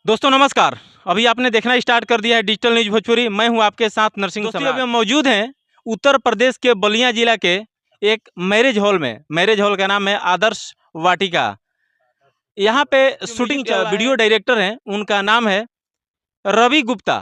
दोस्तों नमस्कार। अभी आपने देखना स्टार्ट कर दिया है डिजिटल न्यूज भोजपुरी। मैं हूं आपके साथ नरसिंह। दोस्तों अभी हम मौजूद हैं उत्तर प्रदेश के बलिया जिला के एक मैरिज हॉल में। मैरिज हॉल का नाम है आदर्श वाटिका। यहाँ पे शूटिंग वीडियो डायरेक्टर हैं, उनका नाम है रवि गुप्ता।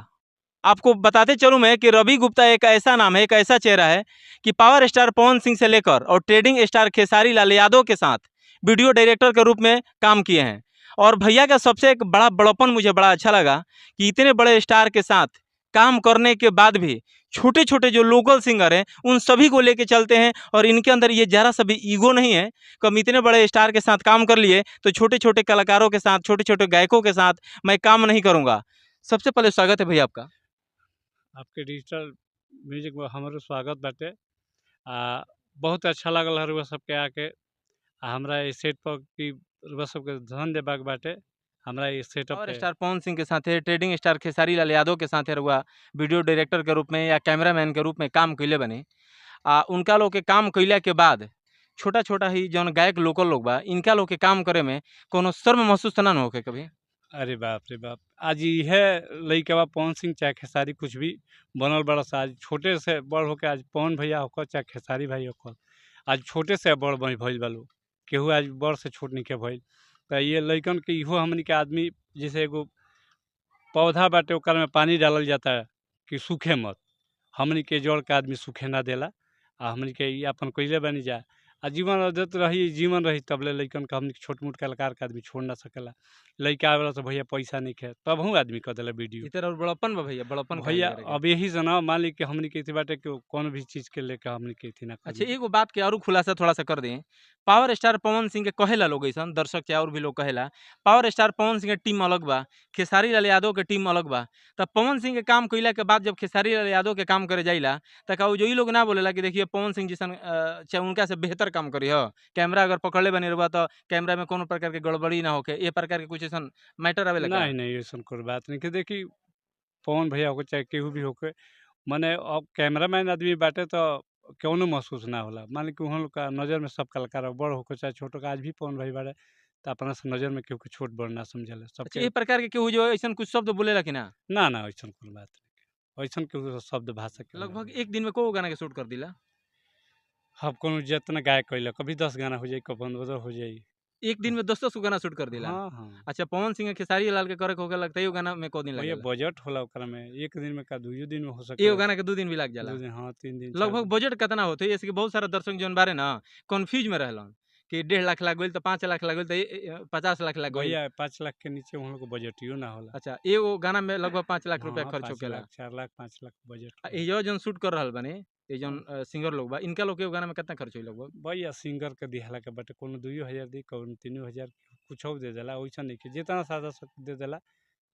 आपको बताते चलूँ मैं कि रवि गुप्ता एक ऐसा नाम है, एक ऐसा चेहरा है कि पावर स्टार पवन सिंह से लेकर और ट्रेडिंग स्टार खेसारी लाल यादव के साथ वीडियो डायरेक्टर के रूप में काम किए हैं। और भैया का सबसे एक बड़ा बड़प्पन मुझे बड़ा अच्छा लगा कि इतने बड़े स्टार के साथ काम करने के बाद भी छोटे छोटे जो लोकल सिंगर हैं उन सभी को लेके चलते हैं और इनके अंदर ये ज़रा सा भी ईगो नहीं है कि हम इतने बड़े स्टार के साथ काम कर लिए तो छोटे छोटे कलाकारों के साथ, छोटे छोटे गायकों के साथ मैं काम नहीं करूँगा। सबसे पहले स्वागत है भैया आपका। आपके डिजिटल म्यूजिक में हमारो स्वागत बाटे। आ बहुत अच्छा लागल है रुआ सबके आके। आ हमरा इस सेट पर कि रुआ सबके धन देबाक बाटे हमरा इस सेटअप और पे। स्टार पवन सिंह के साथ, ट्रेडिंग स्टार खेसारी लाल यादव के साथ रुआ वीडियो डायरेक्टर के रूप में या कैमरामैन के रूप में काम कैले बने। आ उनका लोग के काम कैला के बाद छोटा छोटा ही जौन गायक लोकल लोग बा इनका लोग के काम करे में कोनो शर्म महसूस ना होके कभी? अरे बाप रे बाप, आज इहे लइकवा पवन सिंह चाहे खेसारी कुछ भी बनल बड़ा सा, आज छोटे से बड़ होके आज पवन भैया होकर चाहे खेसारी भाई होकर आज छोटे से बड़ भइल बा लोग। केहू आज बड़ से छोट नहीं भइल। तो ये लइकन के इहो हमनी के आदमी जैसे एगो पौधा बाटे ओकर में पानी डालल जाता है कि सूखे मत, हमनी के जड़ के आदमी सूखे ना देला। आ हमनी के ई अपन कइले बनी जा आ जीवन देत रही, जीवन रही तबले लइकन के हमनी के छोट मोट कलाकार के आदमी छोड़ ना सकेला। लइका आवेला तो भैया पैसा नहीं खे तबहू आदमी कर देला वीडियो। ई तरह और बड़प्पन बा भैया, बड़प्पन कहे भैया करे के। अब यही से ना मान ली कि हमनी के इति बाटे कि कोनो भी चीज़ के लेके हमनी के इति ना अच्छा एगो बात के और खुलासा थोड़ा सा कर दें। पावर स्टार पवन सिंह के कहेला लोग ऐसन दर्शक चाहे और भी लोग कहेला पावर स्टार पवन सिंह के टीम अलग बा, खेसारी लाल यादव के टीम अलग बा। तब पवन सिंह के काम कैला के बाद जब खेसारी लाल यादव के काम करे जाइला त का उ जो ई लोग ना बोलेला कि देखिए पवन सिंह जैसन चाहे उनका से बेहतर काम करी हो, कैमरा अगर पकड़ले बनी रहुआ तो कैमरा में कोनो प्रकार के गड़बड़ी ना होके, ये प्रकार के कुछ ऐसन मैटर आवेला का? नहीं नहीं ऐसा कोई बात नहीं कि देखी पवन भैया होके चाहे केहू भी होके मने अब कैमरामैन आदमी बाटे तो कौनो महसूस ना होला। मान ली कि उहाँ लोग का नज़र में सब कलाकार बड़ होके चाहे छोट होके, आज भी पवन भाई बाड़े तो अपना से नज़र में केहू के छोट बड़ ना समझेला अच्छा सबके। ये प्रकार के केहू जो ऐसन कुछ शब्द बोलेला कि ना? ना ना ऐसा कोई बात नहीं, ऐसा केहू शब्द भाषा के लगभग एक दिन में को गाना के शूट कर दिला? हम कोनो जितना गायक कैला कभी 10 गाना हो जाई कभी 15 हो जाई। एक दिन में 10-10 गाना शूट कर दिला? हाँ हाँ। अच्छा पवन सिंह खेसारी लाल के करे के होके लगता है गाना में को दिन भैया लगेला? बजट होला ओकरा में, एक दिन में का दुइयो दिन में हो सकेला। एगो गाना के 2 दिन भी लाग जाला? 2 दिन, हाँ 3 दिन, 4 लगभग दिन। बजट कितना होते? ऐसे कि बहुत सारा दर्शक जौन बारे ना कंफ्यूज में रहलन कि 1.5 लाख लाग गइल तो 5 लाख लाग गइल तो 50 लाख लाग गइल। भैया 5 लाख के नीचे उन लोग के बजटियो ना होला। अच्छा एगो गाना में लगभग 5 लाख रुपया हाँ, खर्च 5 होकेला। लाख, 4 लाख 5 लाख बजट आ होला। एजो जौन शूट कर रहल बानी ये जौन सिंगर लोग बा इनका लोग के गाना में कितना खर्च होई लगभग? भैया सिंगर के दिहला के बाटे कोनो 2,000 दी कोनो 3,000 कुछो दे देला, वैसा नहीं कि जितना सादा सब दे देला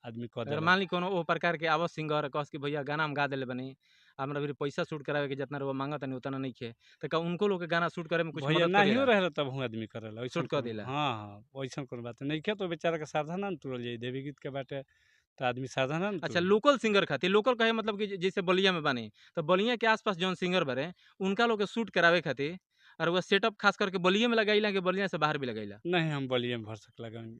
आदमी कह अगर देला। मान ली कोनो ओ प्रकार के आवत सिंगर कहस कि भैया गाना हम गा देले बनी हमरा भी पैसा शूट करावे के जितना रुपया मांगत नहीं उतना नहीं खे, तो का उनको लोग के गाना शूट करे में कुछ भैया मदद नाहियो करेला? रहेला तब हूँ आदमी करेला, वैसन शूट कर कोनो देला। हाँ हाँ वैसन कोनो बात नहीं खे तो बेचारा के साधन ना तुरल जाई देवी गीत के बाटे तो आदमी साधन ना अच्छा तुरल। लोकल सिंगर खातिर, लोकल कहे मतलब कि जैसे बलिया में बानी तो बलिया के आसपास जौन सिंगर बारे उनका लोग के शूट करावे खातिर और वह सेटअप खास करके बलिया में लगाइला कि बलिया से बाहर भी लगाइला? नहीं हम बलिया में भर सक लगाई,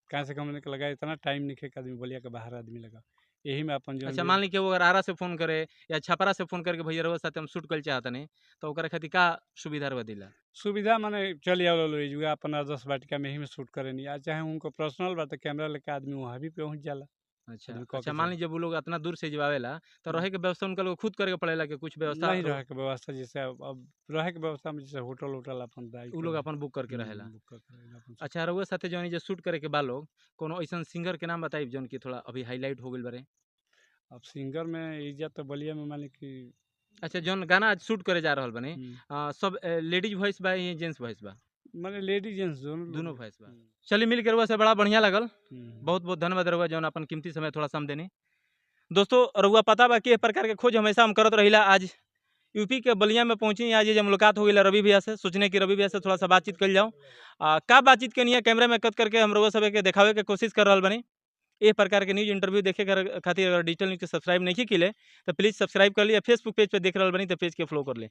कहाँ से कम लगाए इतना टाइम नहीं कि आदमी बलिया के बाहर आदमी लगा यही में अपन जौन अच्छा भी- मान ली कि वो अगर आरा से फोन करे या छपरा से फोन करके भैया रउआ साथे हम शूट कर चाहत नहीं तो ओकरा खातिर का सुविधा रउआ दिला? सुविधा माने चली आवल लोग जुआ अपन आदर्श वाटिका में ही में शूट करेनी, आ चाहे उनको पर्सनल बा तो कैमरा लेके आदमी वहाँ भी पहुँच जाला। अच्छा आदमी कह अच्छा के मान चल। ली जब वो लोग इतना दूर से जब आवेला तो रहे के व्यवस्था उनका लोग खुद करे के पड़ेला कि कुछ व्यवस्था नहीं रहे के व्यवस्था, जैसे अब रहे के व्यवस्था में जैसे होटल वोटल अपन दाई उ लोग अपन बुक करके रहेला। बुक करके रहेला अपन। अच्छा रउआ साथे जौन जे शूट करे के बा लोग कोनो ऐसन सिंगर के नाम बताइब जौन की थोड़ा अभी हाईलाइट हो गइल बारे? अब सिंगर में इज्जत तो बलिया में माने कि अच्छा जौन गाना आज शूट करे जा रहल बने सब लेडीज वॉइस बा या जेंट्स वॉइस बा? माने लेडीज जेंट्स दोनों लोग। दोनों वॉइस बा। चलिए मिल के रउआ से बड़ा बढ़िया लगल, हम्म। बहुत बहुत धन्यवाद रउआ जौन अपन कीमती समय थोड़ा सा हम देनी। दोस्तों रउआ पता बा कि एह प्रकार के खोज हमेशा हम करत रहिला। आज यूपी के बलिया में पहुंची, आज जब मुलाकात हो गई रवि भैया से, सोचने की रवि भैया से थोड़ा सा बातचीत कर जाऊँ। का बातचीत करनी है कैमरा में कट करके हम रउआ सब के दिखावे के कोशिश कर रहा बनी। एह प्रकार के न्यूज इंटरव्यू देखे खातिर अगर डिजिटल न्यूज के सब्सक्राइब नहीं किले तो प्लीज़ सब्सक्राइब कर लिया। फेसबुक पेज पर देख रहा बनी तो पेज के फॉलो कर ले।